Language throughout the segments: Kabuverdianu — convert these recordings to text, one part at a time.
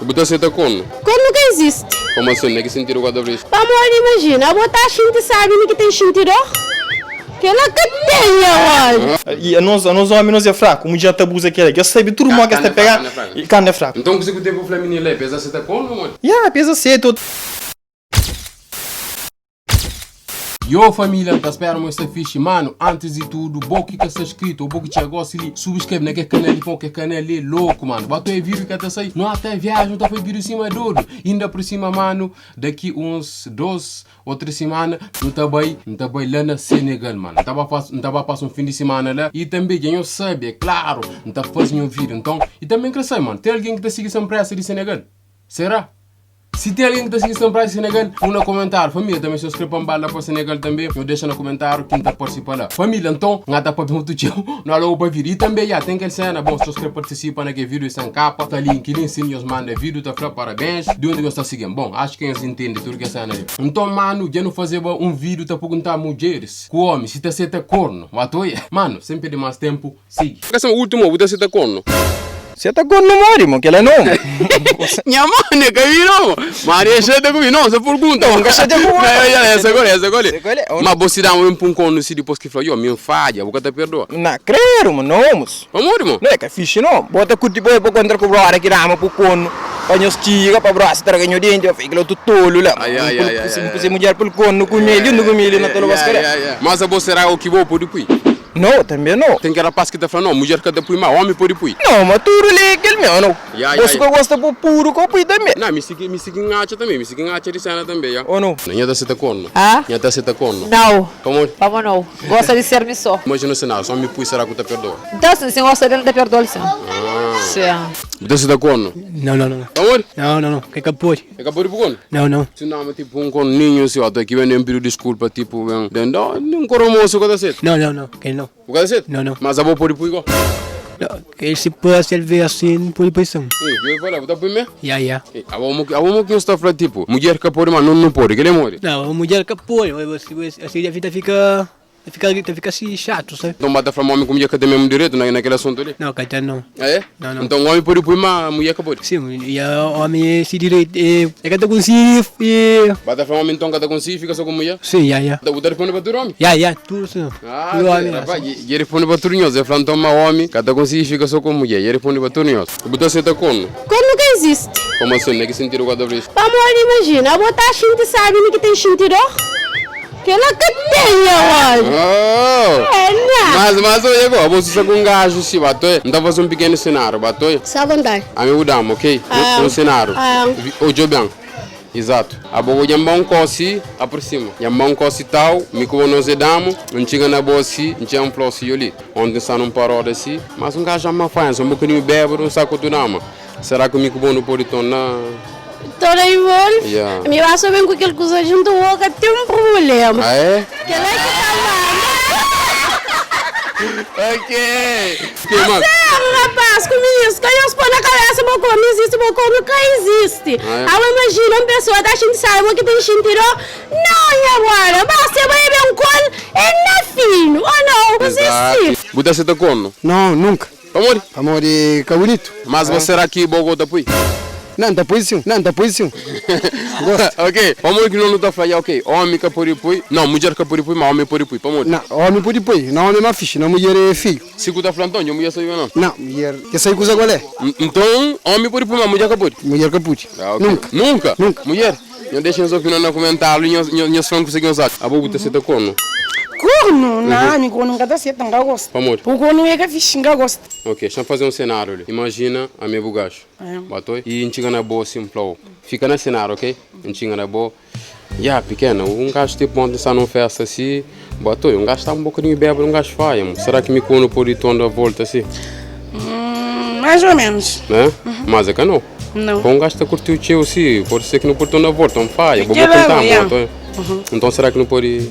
Bu ta seta kornu? Kornu ka izisti. Komu asin? Na ki sintidu ku ta fla isu? Pamodi imajina, abo ta xinti sabi mi ki ten xinti dor? Kela ka ten nha odju. I anos, anos omi nos é fraku, mudjer ta abuza kela, ki es sabi tudu mo ki es ta pega, kandu é fraku. Nton kuzê ku ten pa fla minina la? É pa es aseta kornu ô modi? Ya, pa es aseta. Yo família, nta spera ma sta fixe Mano, antes de tudo, bo ki ka sta inscrito Ou bo ki txega gosi li, subscreve na kel canal li Pon kel canal li é louco, mano Bato é vídeo ka ta sai No até viagem, ta fai vídeo sima dodo Inda por cima, mano, daqui uns 2 ou 3 semana Nu ta bai, nu ta bai la na Senegal, mano Nta ba faz, nta ba passa um fim de semana la E també, dja nho sabe, é claro Nta faze nho vídeo, então E também kre sai, mano, tem alguém ki ta sigui sem pressa di Senegal? Será? Si ten algen ki ta sigi São Brás di Senegal, un na komentáriu. Família, tanbe si nhos kre pa N ba la pa Senegal tanbe, nhos dexa na komentáriu ki N ta parse pa la. Família, nton, N ta papia mutu txeu, no logu pa vídiu. I tanbe, ya, ten kel sena, bon, si nhos kre partisipa na kel vídiu di Sen Kapa, sta link li nsin, nhos manda vídiu ta fla parabéns di undi nhos ta sigi-m. Bon, axu ki nhos intende tudu kel sena li. Nton, manu, dja nu fazeba un vídiu ta pergunta mudjeris ku ómis si ta seta kornu. Watu oia? Manu, sen perde más ténpu, Sigui. Ka sima ultimo bu ta seta kornu. Seta kornu mori mo kela no mo. Nha mane ka mi no mo. Ma de xeta ku mi no sa purgunta. No nka xeta ku bo. Ya esa kole esa kole. Ma bo si dama ben pun kornu si dipos ki fla yo mi nfadja bu ka ta perdoa. Na kredu mo no mos. Pamodi mo? No e ka fixi no. Bo ta kurti bo pa kontra ku broda ki dama pu kornu pa nhos txiga pa broda traga nho denti pa fla kila otu tolu la. Npuse mudjer pul kornu ku mi djuntu ku mi li na tolu bas kre. Mas abo sera o ki bo pudi pui? No, tambe no. Ten kel rapaz ki ta fla, no, mudjer ka ta pui, ma omi pode pui. No, ma tudu li é kel meu, no. Ya, ya, Bo su ka gosta po puru ka pui tambe. Na, mi si ki, mi si ki n'atxa tambe, mi si ki n'atxa di sena tambe, ya. O no? Na, nha ta seta kornu. Ah? Nha ta seta kornu. Nau. Pamodi? Pamo nau. Gosta di ser mi so. Imajina sinal, si omi pui, sera ku ta perdoa? Nta sin, si n'gosta del, n'ta perdoal sin. Ah. Sin. Bu ta seta kornu? Nau, nau, nau. Pamodi? Nau, nau, nau. Ke ka pode. E ka pode pui kornu? Nau, nau. Si nau, tipo un korninhu si, oto ki ben den pidu diskulpa, tipo ben den, un koromosu ka ta seta. Nau, nau, nau. Kel nau. Bu ka ta seta? Nau, nau. Mas abo pode pui go? Nau, kel si poi si el ve asin, pode pui sin. Ih, djobe pa la, bu ta pui me? Ya, ya. Ih, abo mo, abo mo ki nhos ta fla tipo, mudjer ka pode, ma no no pode, kel é modi? Nau, mudjer ka pode, asi dja ta fika. Ta fika, ta fika si xatu, sabe? Nton ba ta fla ma omi ku mudjer ka ten mesmu direitu na, na kel asuntu li? Nau, ka ten nau. Ah é? Nau, nau. Nton omi pode pui ma mudjer ka pode? Sin, i omi si direitu, e, e ka ta konsigi e. Ba ta fla ma omi nton ka ta konsigi fika so ku mudjer? Sin, ya, ya. Bu ta responde pa tudu omi? Ya, ya, tudu sin. Ah, Tudu omi, rapaz, dja responde pa tudu nhos. El fla nton ma omi ka ta konsigi fika so ku mudjer. Dja responde pa tudu nhos. Bu ta seta kornu? Kornu ka izisti. Komu asin? Na ki sintidu ku ta fla isu? Pamodi imajina, abo ta xinti sabi mi ki ten xinti dor? Kela ka ten nha odju. Oh! É na. Mas, mas oia go, abo si sta ku un gaju si, batoi, N ta faze un pikenu senáriu, batoi. Sta vontadi. Ami bu dama, ok? Ah. Un senáriu. Ah. Odjo ben. Izatu. Abo bo dja N ba un kosi aprosima. Dja N ba un kosi tau, mi ku bo nos é dama, N txiga na bo si, N txiga N fla-u si, Yoli, onti N sta nun paroda si, mas un gaju ama faensa, un bokadinhu bébadu, N sta ku otu dama. Será ku mi ku bo nu pode torna. Torna involve? Yeah. Mi ba so ben ku kel kuza djuntu bo ka ten problema. Ah é? Kela ki ta manda. Ok. Ok mas. Sério rapaz, ku minis ka nhos pô na kabesa bo komu izisti bo komu ka izisti. Ah é? Awa imajina un pesoa ta xinti sabi bo ki ten xintido Nau nha brother, basta bo é ben kol é na finu, oh nau, ku Exato. Bu ta seta kono? Nau, nunka. Pamodi? Pamodi ka bunitu. Mas bo sera ki bo go ta pui? Nan ta pui sin, nan ta pui sin. Gosta. Ok, pamodi ki no nu ta fla ya ok, omi ka podi pui, nau mudjer ka podi pui ma omi podi pui, pamodi? Na, omi podi pui, na omi é ma fixi, na mudjer é feiu. Si ku ta fla nton, dja mudjer sabi ma nau? Na, mudjer ke sai kuza kual é? Nton omi podi pui ma mudjer ka podi? Mudjer ka pudi. Ah ok. Nunka. Nunka? Nunka. Mudjer, Nhos dexa nhos opinion na kumentáriu i nhos fla-m kuzê ki nhos atxa. Abo bu ta seta kornu? Kornu? Ná, ami kornu N ka ta seta, N ka gosta. Pamodi? Pur kornu é ka fixi, N ka gosta. Ok, xa-m faze un senáriu li. Imajina ami é bu gaju. Batoi? I N txiga na bo si N fla-u, Fika na senáriu, ok? N txiga na bo, Ya, pikena, un gaju tipo onti N sta nun festa si, batoi, un gaju staba un bokadinhu bébadu, un gaju faia-m. Será ki mi kornu pode torna volta si? Mais ou menos. Né? Mas é ka nau. Nau. Pa un gaju ta kurtiu txeu si, pode ser ki nu pode torna volta, un faia, bo bo Dja konta-m, ya. bo, Nton será ki nu pode.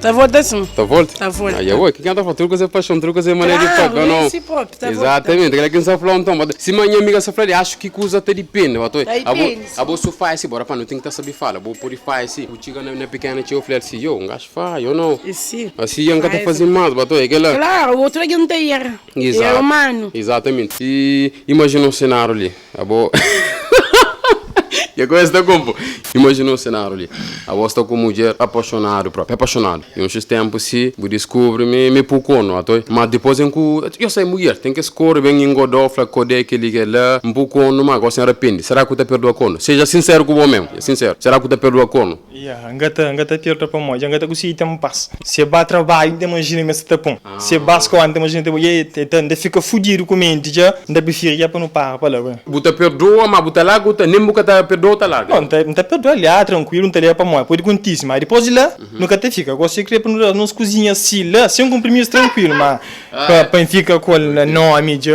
Ta volta sim. Ta volta? Ta volta. Ah, ya oi, ki ta fala? Tudo coisa é paixão, tudo coisa é maneira de Claro, papo, não? é si próprio, ta volta. Exatamente, aquela que não sabe falar então. Mas se minha amiga se fala, acho que coisa te depende, bato. Tá depende, sim. A bo su faz, bora pá, não tem que tá saber fala, bo por faz, o chica na pequena tio falei assim, yo, um gajo faz, eu não. E sim. Assim, eu nunca tá Faz. fazendo mais, bato, é aquela. Claro, o outro é que não tem erro. Exato. É humano. Exatamente. E imagina um cenário ali. A boa. E agora está como? Imagina um cenário ali. A voz está com mulher apaixonado próprio, apaixonado. E uns tempos se assim, descobre me me pouco não, atoi. Mas depois em que eu sei mulher, tem que escolher bem engodofla, code que liga lá, um pouco não, mas gosta arrepende. Será que tu perdoa cono? Seja sincero com o mesmo, sincero. Será que tu perdoa cono? Yeah, ngata ngata perto pa mo, ngata kusi tem pass. Se ba trabalho, te imagina me se tapon. Se ba escola, te imagina te ye te te fica fudido com mente já, ainda prefiro já para não parar para lá. ué. Buta perdoa, mas buta lá, buta nem buta tá perdoa tá lá. Não, não te perdoa lá, tranquilo, não te leva para mo, pode acontecer, mas depois de lá, nunca te fica. Gosto de querer para nos cozinha assim lá, sem um compromisso tranquilo, mas para para fica com o nome já.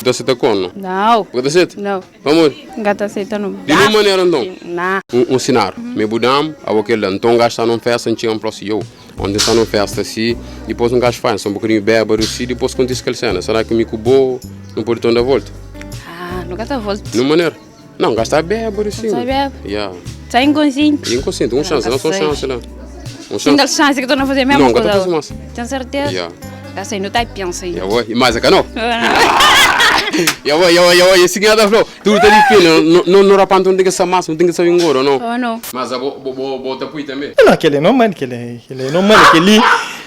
Então você tá cono? Não. Buta aceita? Não. Vamos. Gata aceita não. De nenhuma maneira então. Não. Um cenário. Me budam, a aquele então gajo está numa festa, tinha um próximo eu. Onde está numa festa assim, depois um gajo faz, um bocadinho bêbado assim, depois acontece aquela cena. Será que me cubou não pode tornar a volta? Ah, nunca tá volta. De nenhuma maneira. Não, o gajo está bêbado assim. Está bêbado. Yeah. Está inconsciente. Inconsciente, um chance, não só sei. chance lá. Um Tem chance. chance que estou a fazer a mesma Não, coisa. nunca tá fazendo Tem certeza? Yeah. Assim, não está pensando. Yeah, ué. E mais a canal. Ya vai, ya vai, ya vai, esse ganha falou. Tudo tá difícil, não não não rapaz não tem que ser massa, não tem que ser engoro, não. Oh, não. Mas a bo bo bo tá pui também. Não, aquele é normal, aquele é normal, aquele.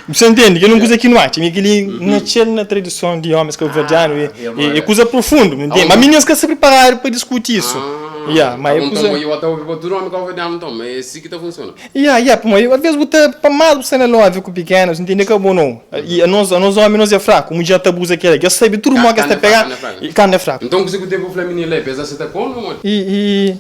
Você entende? Que não coisa que não há, tinha aquele nasceu na tradição de homens cabo-verdianos e e coisa profundo, me entende? Mas meninas que se prepararam para discutir isso. Yeah, mas é Então, coisa. eu até ouvi tudo homem cabo-verdiano então, mas esse que tá funcionando. Yeah, pô, mas às vezes botar para mais você na loja com pequenos, entende que é bom não. E a nós, a nós homens nós é fraco, como já tabuza aquele, que sabe tudo mal que Carne está pegar é fraca, carne é fraca. e carne é fraco. Então, você que teve o Flamini lá, pensa você tá com, mano? E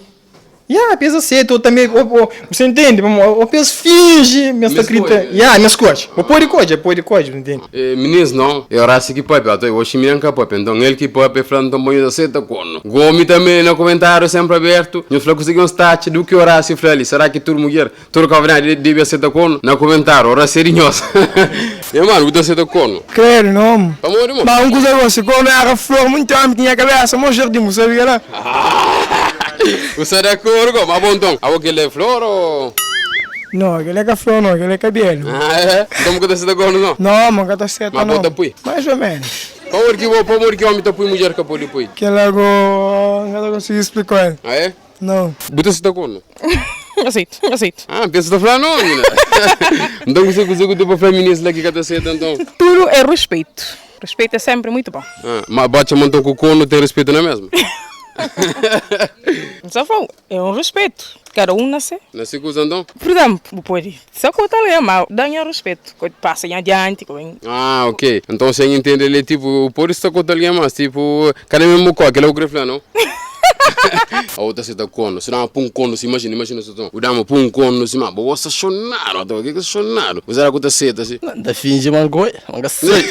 yeah, pensa aceita, ou também, ou, você entende? Ou pensa finge, mas Mas acredita. coisa. Yeah, minhas coisas. Ou pode coisa, pode coisa, entende? Meninos não, eu acho que papi, até hoje me que papi, então ele que papi falando então bom aceita corno. Gomi também no comentário sempre aberto, eu falei consegui um stat do que Horácio falou ali, será que tudo mulher, tudo cavernado deve aceitar corno? No comentário, Horácio Serinhosa. E mano, você aceita corno? Credo, não. Vamos, irmão. Mas um coisa gosto, quando era flor, muito homem tinha cabeça, meu jardim, sabe que era? Você é da cor, mas bom então, a que ele é flor ou... Não, aquele é flor, não, aquele é cabelo. Ah, é? Então você aceita corno não? Não, mas tá certo, Mas não. bota pui. Mais ou menos. Por que por que homem tá pui mulher que pode pui? Que logo, não consegui explicar. Ah é? Não. Você aceita corno? Aceito, aceito. Ah, pensa que tá falando não, menina. Então você consegue ter para feminista lá que tá aceita então. Tudo é respeito. Respeito é sempre muito bom. Ah, mas bate a mão com o corno tem respeito não é mesmo? Só falo, é um respeito. Cada um nasce. Não se usa então? Por exemplo, pode. Só que eu também, mas ganha respeito. Quando passa em adiante, quando Ah, ok. Então sem entender ele tipo, por isso tá com alguém mais, tipo, cada mesmo com aquele é o grefla, não? A outra se tá corno, se dá uma pum corno, se imagina, imagina se o dá uma pum corno, se mas boa chonar, o que que chonar? Você era com aceita assim. Da finge mangoi, manga sei.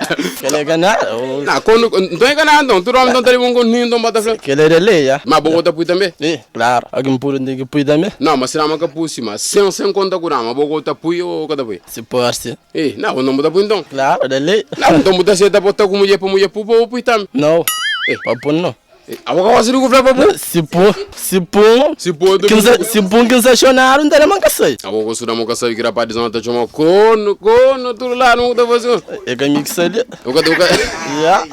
Aquele é ganhar. Não, corno, então é ganhar então, tu não tá um corno, então bota flor. Aquele é lei, já. Mas boa tá pui também? É, claro. Alguém puro tem que pui também. Não, mas será uma capuci, mas sem conta com mas boa tá pui ou cada pui? Se pode. Ei, não, não bota pui então. Claro, é lei. Não, então bota aceita botar com mulher para mulher pu ou pui também. Não. Papo não. Agora você não vai papo? Se pô, se pô. Se pô, Se pô, que se chonar, não dá manca sei. Agora você não manca sei que rapaz não tá chamando corno, corno, tudo lá, não tá fazendo. É que me que sei. O que o que? Ya.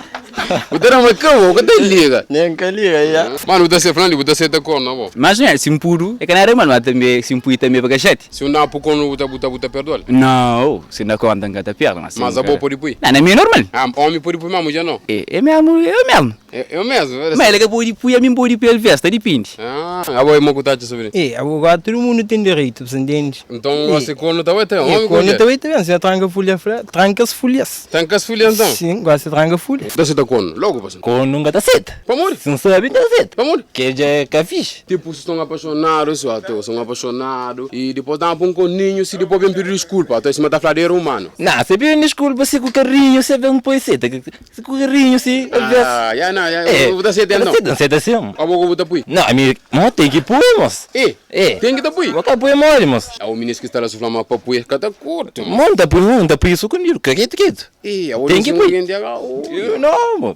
O que não é cão, o que te liga? Nem que liga, ya. Mano, você falando, você tá corno, não bom. Mas não é, se puro, é que não era mano, mas também se impui também para cachete. Se um dá pro corno, tá buta buta perdoa. Não, se não conta que tá perna, mas. Mas a boa pode pui. Não, não é meio normal. Ah, homem pode pui, mas mulher não. É, é mesmo, é mesmo. É, eu mesmo. Mas ele acabou de pui, a mim pode pui, ele veste, depende. Ah, a boa é uma cutacha sobre. É, agora todo mundo tem direito, você entende? Então você corno tá até, homem É, corno tá também, você tranca folha, tranca as folhas. Tranca as folhas então? Sim, agora você tranca folha. Então você tá corno, logo parceiro. Corno nunca tá certo. Vamos. Se não sabe, tá certo. Vamos. Que já é cafiche. Tipo, vocês estão apaixonados, só até, são apaixonados. E depois dá um coninho, se depois vem pedir desculpa. Então, esse mata fladeiro humano. Não, você pede desculpa, se com carrinho, você vem um poiseta. Se com carrinho, se. Ah, já não, já. É, Eu vou dar certo então. Não aceita assim. A boca vou dar pui. Não, a minha. Mas Tem ki pui, mos. E, E. tem ki ta pui. Bo ka pui modi, mos. Ah, o ministro que está lá sufla ma pa pui, ka ta curto. Mo n ta pui, mo n ta pui sukundidu, ka ketu ketu. E, a Tem ki pui. pui. Não, mo.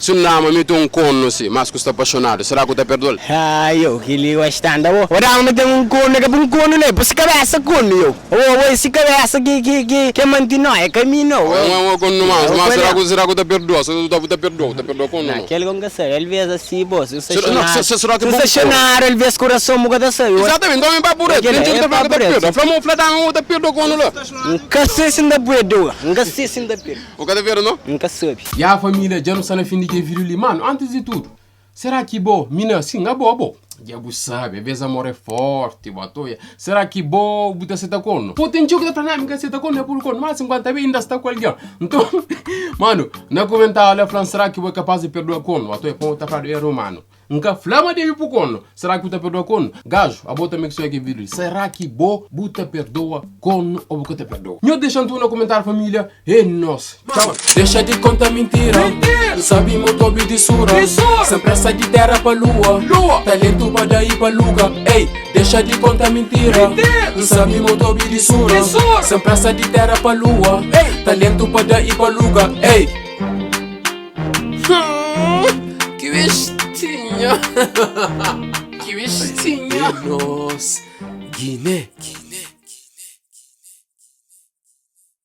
Se un dama mete un corno si, mas ku sta apaixonado, será ku ta perdoa-l? Ah, yo, kili gostando. Ô, ô, dama tem um corno, que é um corno, né? Por se cabeça corno, yo. Ô, ô, se cabeça que que que que mantém não, é caminho, não. É um corno mais, mas Olha. será que será que ta perdoa? Será que ta ta perdoa? Ta perdoa corno não? Aquele como que sabe, ele vê assim, pô, se você Será- não, se- será que se bom você chorar, ele vê esse coração, muda da sabe. Exatamente, então é papo reto. Aquele Tem que é ta papo ta reto. perdoa. Flamo, flá dama, ta perdoa corno lá. Nunca sei se ainda perdoa, nunca sei se ainda perdoa. O cara vê, não? Nunca soube. E a família já não está na fim de que vídeo ali. Mano, antes de tudo, será que bo, mina, sim, a boa, bo. Já você sabe, às vezes amor é forte, batoia. Será que bo, buta seta corno? Pô, tem jogo da pra mim, que seta corno é por corno, mas 50 bem ainda está com alguém. Então, mano, na comentário, olha, falando, será que bo é capaz de perdoar corno? Batoia, pô, tá falando, é romano. Nunca flama dele pro corno. Será que buta perdoa corno? Gajo, a bota também que sou aqui vídeo. Será que bo buta perdoa corno ou buta perdoa? Nho deixa tu no comentário, família. E nós. Tchau. Deixa de contar mentira. Sabe meu tobi de sura. Sem pressa de terra pra lua. lua. Talento pra daí pra luga. Ei, deixa de contar mentira. Sabe meu tobi de sura. Sem pressa de terra pra lua. Ei, talento pra daí pra luga. Ei. Que bestinha. Que bestinha. Nossa. Guiné. Guiné.